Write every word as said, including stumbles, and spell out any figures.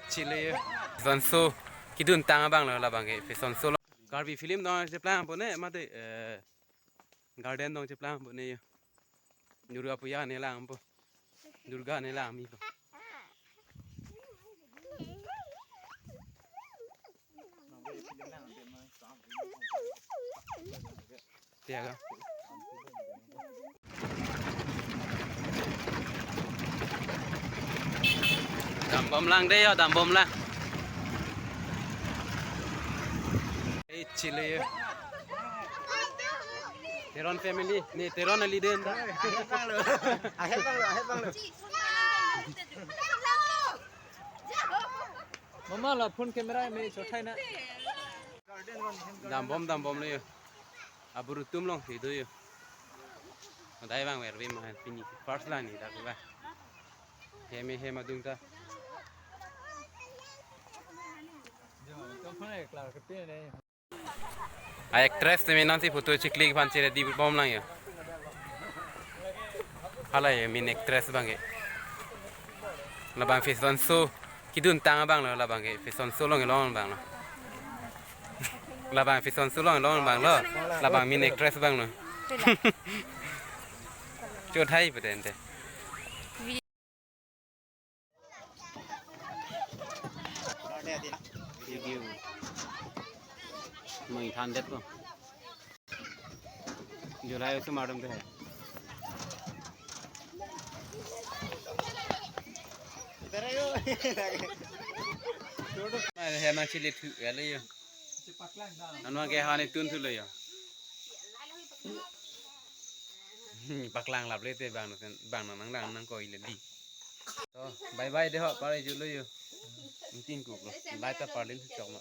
Chile yo. Fashion show kedun tang abang lo labang ke fashion show lo. Karbi film dong cheplang po ne mate, eh, garden dong cheplang po ne yo. Durga Puja ne lang po. Durga ne lang mi po. Tiaga. Dambom lang dei yo, dambom lang. Ei, Chile yo. Teron family, ne Teron ali den ta. Ahet bang lo, ahet bang lo. Mama la phone camera me chothai na. Dambom dambom lo yo. Aburu tum long si do yo. Dai bang ver vi ma pini first la ni dak ba. Heme hem adung ta. A actress te menan si photo chiklik phan chere di bom lang yo. Hala yo main actress bang ke. Labang fashion show kedun tang abang lo labang ke fashion show long long bang lo. Labang fashion show long long bang lo. Labang main actress bang lo. Chothai pute ante. Video. Mui than det ko. July osomar atum ke hai. Hai, nangchele thu, ya le yo. Anwang ke hani tun thu lo yo. Paklang lap le te bang nang, bang nang nang nang koi le di. To, bye bye de ho, pare julo yo. Tin ku lo. Lai ta parlin chok ma.